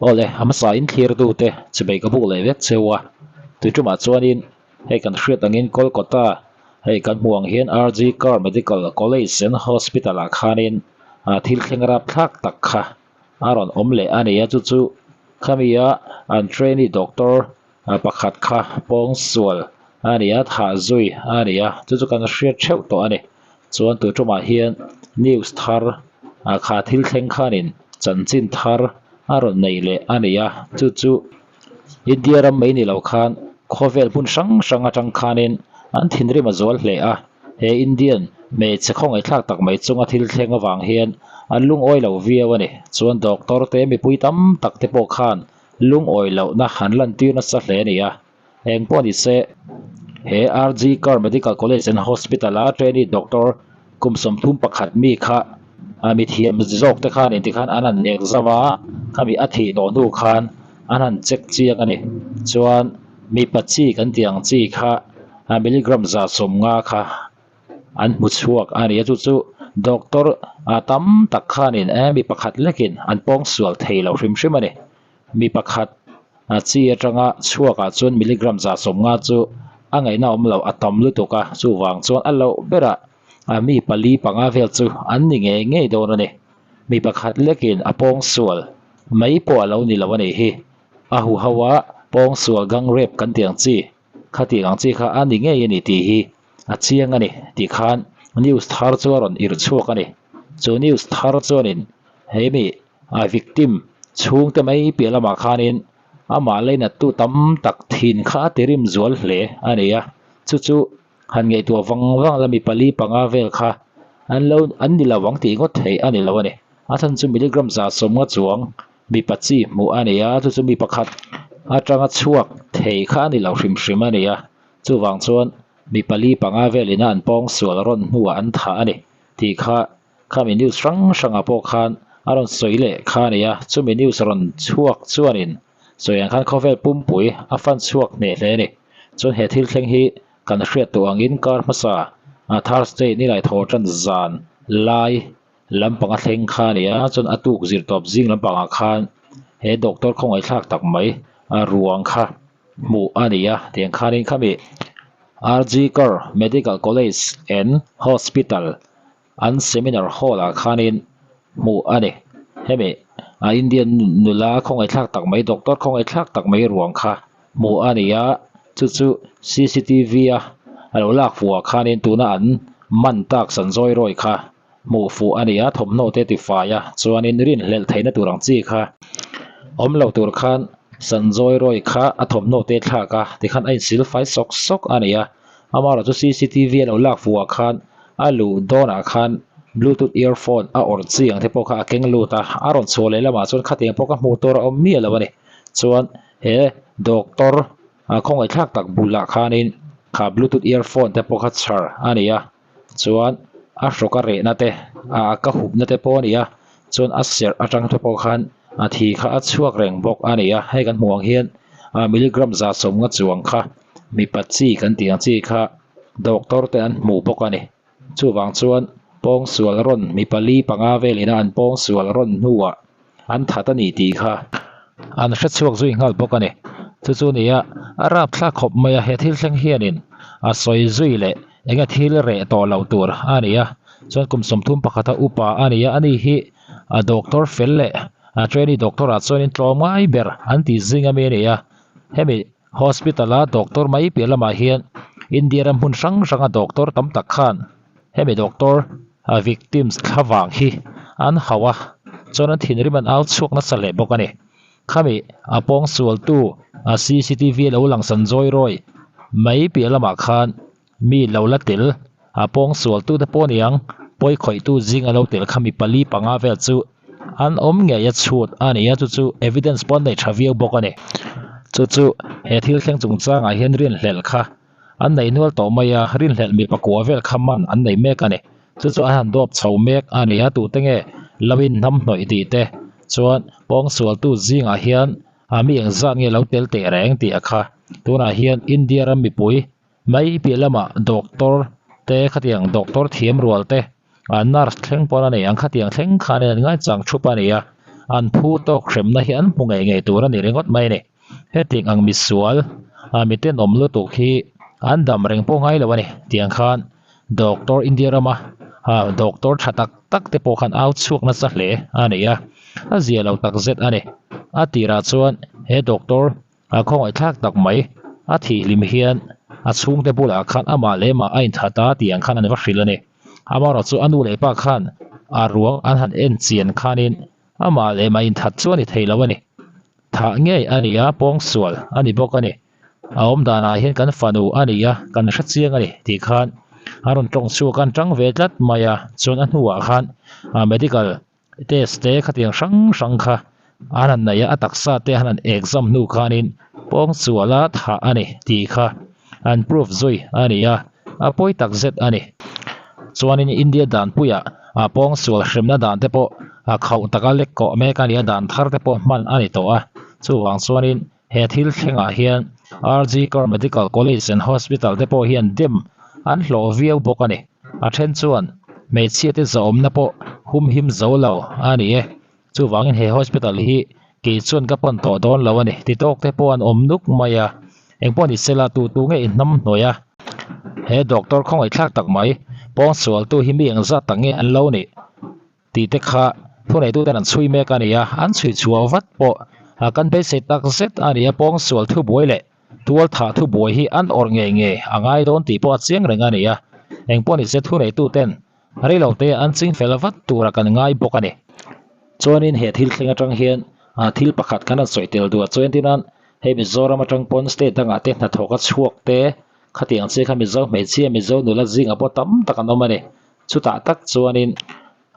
Awle, a hmasa in thlirtute chibei ka buk leh vek cheu a, tuitumah chuanin hei kan hriat angin Kolkata hei kan hmuh ang hian RG Kar Medical College and Hospital ah khanin thil thleng rapthlak tak kha a rawn awm leh a ni a, chu chu khami a an trainee doctor pakhat kha pawngsual a ni a, thah zui a ni a, chu chu kan hriat theuh tawh a ni. Chuan tu tumah hian news thar ah kha thil thleng khanin chanchin thar a rawn nei leh a ni a, chu chu India ram mai ni lo khan khawvel hmun hrang hrang atang khanin an thinrim a zual hle a, he Indian hmeichhe khawngaihthlak tak mai chunga thil thleng avang hian an lungawi lo viau a ni. Chuan doctor te mipui tam tak te pawh khan lungawi lohna an lantir nasa hle a ni a. Eng pawh ni se, he RG Kar Medical College and Hospital a trainee doctor kum 31 mi kha mithiam zawk te khan inti khan an han exam a, khami a thih tawh hnu khan an han check chiang a ni. Chuan mipa chi kan tih ang chi kha milligram 150 kha an hmu chhuak a ni a, chu chu doctor tam tak khanin mi pakhat lekin an pawngsual thei lo hrim hrim a ni. Mi pakhat a chi atanga chhuakah chuan milligram 150 chu a ngaihna awm lo a tam lutuk a, chuvang chuan a loh berah a mi pali panga vel chu an ni ngei ngei dawn a ni. Mi pakhat lekin a pawngsual mai pawh a lo ni lo a nih hi. A huho a pawngsual gang rape kan tih ang chi, khatiang ang chi kha a ni ngei a ni tih hi a chiang a ni tih khan news thar chu a rawn irh chhuak a ni. Chu news thar chuanin he mi A victim chhungte mai piah lamah khanin amah leinattu tam tak thin kha a tirim zual hle a ni a, chu chu han ngaihtuah vang vang la mi pali panga vel kha an lo an ni lo ang tih ngawt theih a ni lo a ni. A chhan chu milligram 150 chuang mipa chi hmuh a ni a, chu chu mi pakhat atanga chhuak thei kha a ni lo hrim hrim a ni a, chuvang chuan mi pali panga velin a an pawngsual rawn hnuah an thah a ni tih kha Khami news hrang hrangah pawh khan a rawn sawi leh kha a ni a, chumi news rawn chhuak chuanin sawi ang khan khawvel pumpui a fan chhuak hneh hle a ni. Chuan he thil thleng hi kan hriat tawh angin kar hmasa Thursday nilai thaw tan zan lai lampang a thleng kha a ni a, chuan a tuk zir tawp zing lampangah khan he doctor khawngaihthlak tak mai a ruang kha hmuh a ni a, tiang khanin khami RG Kar Medical College and Hospital An seminar hall ah khanin hmuh a ni. Hemi a Indian nula khawngaihthlak tak mai doctor khawngaihthlak tak mai ruang kha hmuh a ni a, chu chu cctv a a lo lak fuh ah khanin tuna an man tak Sanjoy Roy kha hmuh fuh a ni a, thawmhnaw te tifai a, chuanin rinhlelh theihna tur ang chi kha awm lo tur khan Sanjoy Roy kha a thawmhnaw te thlak a, tikhan a insil fai sawk sawk a ni a, amaherawhchu cctv a lo lak fuh ah khan A luh dawnah khan bluetooth earphone a awrh chi ang te pawh kha a keng lut a, a rawn chhuah leh lamah chuan khatiang pawh ka hmuh tur a awm miah lo a ni. Chuan he doctor khawngaihthlak tak bulah khanin kha bluetooth earphone te pawh kha chhar a ni a, chuan a hrawk a rehna te a ka hupna te pawh a ni a, chuan a serh atang te pawh khan a thi kha a chhuak reng bawk a ni a, hei kan hmuh ang hian milligram 150 chuang kha mipa chi kan tih ang chi kha. Doctor te an hmuh bawk a ni. Chuvang chuan pawngsual rawn mi pali panga velin a an pawngsual rawn hnuah an that a ni tih kha an hre chhuak zui nghal bawk a ni. Chu chu nia a rapthlak khawp mai a, he thil thleng hianin a sawi zui leh eng nge thil reh tawh lo tur a ni a. Chuan kum 31 a upa a ni a, ani hi a doctor fel leh a trainee doctor ah chuanin tlawmngai ber an tih zing ami a ni a. Hemi Hospital a doctor mai piah lamah hian India ram hmun hrang hrang a doctor tam tak khan hemi doctor a victims thlavang hi an hauh a, chuan an thinrim an au chhuak nasa leh bawk a ni. Khami a pawngsual tu a cctv a lo lang san zawi rawi mai piah lamah khan mi lo la tel a pawngsual tu te pawh aniang pawi khawih tu zing a lo tel kha mi pali panga vel chu an awm ngei a chhut a ni a chu chu evidence pawh an nei tha viau bawk a ni chu chu he thil thleng chungchang ah hian rinhlelh kha an nei nual tawh mai a rinhlelh mi pakua vel kha man an nei mek a ni chu chu an han dawp chho mek a ni a tute nge lo in hnamhnawih tih te chuan pawngsual tu zingah hian a mi engzat nge lo tel teh reng tih a kha tunah hian India ram mipui Mai piah lamah doctor te khatiang doctor thiam rual te ah nurse thleng pawn a nei ang khatiang thleng khan an ngai chang thup a ni a. An phu tawk hremna hi an hmu ngei ngei tur a ni ringawt mai a ni. Hetiang ang misual ah mi tenawm lutuk hi an dam reng pawh ngai lo a ni. Tiang khan doctor India rama ah doctor tha tak tak te pawh khan au chhuak nasa hle a ni a, a zia lo tak zet a ni. A tirah chuan he doctor a khawngaihthlak tak mai a thihhlim hian a chhungte bulah khan amah leh mah a inthat a tih ang khan an va hrilh a ni. Amaherawhchu chu a nu leh pa khan a ruang an han en chian khanin amah leh mah inthat chu a ni thei lo a ni. Thah ngei a ni a, pawngsual a ni bawk a ni. A awm danah hian kan fanu a ni a, kan hre chiang a ni tih khan a rawn tawng chhuak a, an tang ve tlat mai a. Chuan a hnuah khan medical test te khatiang hrang hrang kha an han neih a, a taksa te an han exam hnu khanin pawngsuala thah a ni tih kha an proof zui a ni a, a pawi tak zet a ni. Chuanin India danpuiah a pawngsual hremna dan te pawh a khauh taka lek kawh mek a ni a, dan thar te pawh hman a ni tawh a. Chuvang chuanin he thil thlengah hian RG Kar Medical College and Hospital te pawh hian dem an hlawh viau bawk a ni. A then chuan hmeichhia te zahawmna pawh humhim zo lo a ni e. Chuvangin he hospital hi kei chuan ka pan tawh dawn lo a ni. Ti tawk te pawh an awm nuk mai a. Engpawh ni sela tu tu nge i hnam hnuai a. He doctor khawngaihthlak tak mai pawngsualtu hi mi engzat tak nge an lo nih tih te kha thuneituten an chhui mek a ni a. An chhui chhuah vat pawh kan beisei tak zet a ni a. Pawngsual thubuai leh tual thah thubuai hi an awrh ngei ngei a ngai dawn tih pawh a chiang reng a ni a. Engpawh ni se thuneituten Reilo te an ching fel vat tura kan ngai bawk a ni. Chuanin he thil thleng atang hian thil pakhat kan han sawi tel duh a, chuan tinan hei Mizoram atang pawn state dangah te hnathawk a chhuak te khatiang che kha Mizo hmeichhia Mizo nula zingah pawh tam tak an awm a ni. Chutah tak chuanin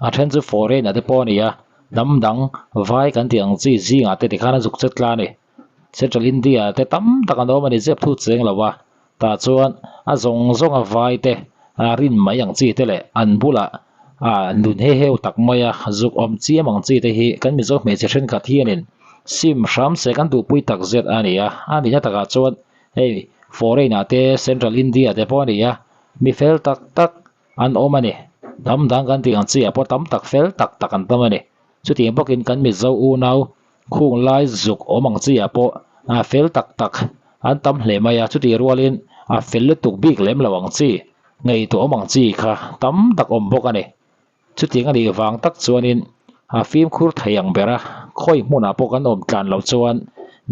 a then chu foreign ah te pawh a ni a, hnam dang vai kan tih ang chi zingah te tikhan a zuk che tla a ni. Central India te tam tak an awm a ni zep thu cheng lo a, Tah chuan a zawng zawng a vai te a rin mai ang chi te leh an bulah a nun he heu tak mai a zuk awm chiam ang chi te hi kan Mizo hmeichhe thenkhat hianin sim hram se kan duhpui tak zet a ni a, a nihna takah chuan hei foreign ah te central India te pawh a ni a, mi fel tak tak an awm a ni. Hnam dang kan tih ang chi ah pawh tam tak fel tak tak an tam a ni. Chutiang bawkin kan Mizo unau Khung lai zuk awm ang chi ah pawh a fel tak tak an tam hle mai a, chutih rualin a fel lutuk bik lem lo ang chi, ngaihtuah awm ang chi kha tam tak awm bawk a ni. Chutiang a nih vang tak chuanin a fimkhur thei ang ber a, khawi hmunah pawh kan awm tlan loh chuan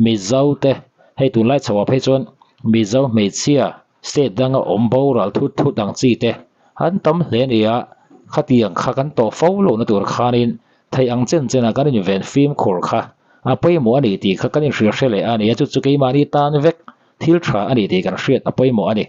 Mizo te, hei tunlai chhoah phei chuan Mizo hmeichhia state danga awm boral thut thut ang chi te an tam hle a ni a, khatiang kha kan tawh fo lohna tur khanin Theih ang chen chenah kan inven fimkhur kha a pawimawh a ni tih kha kan inhrilh hre leh a ni a, chu chu keimahni tan vek thil tha a ni tih kan hriat a pawimawh a ni.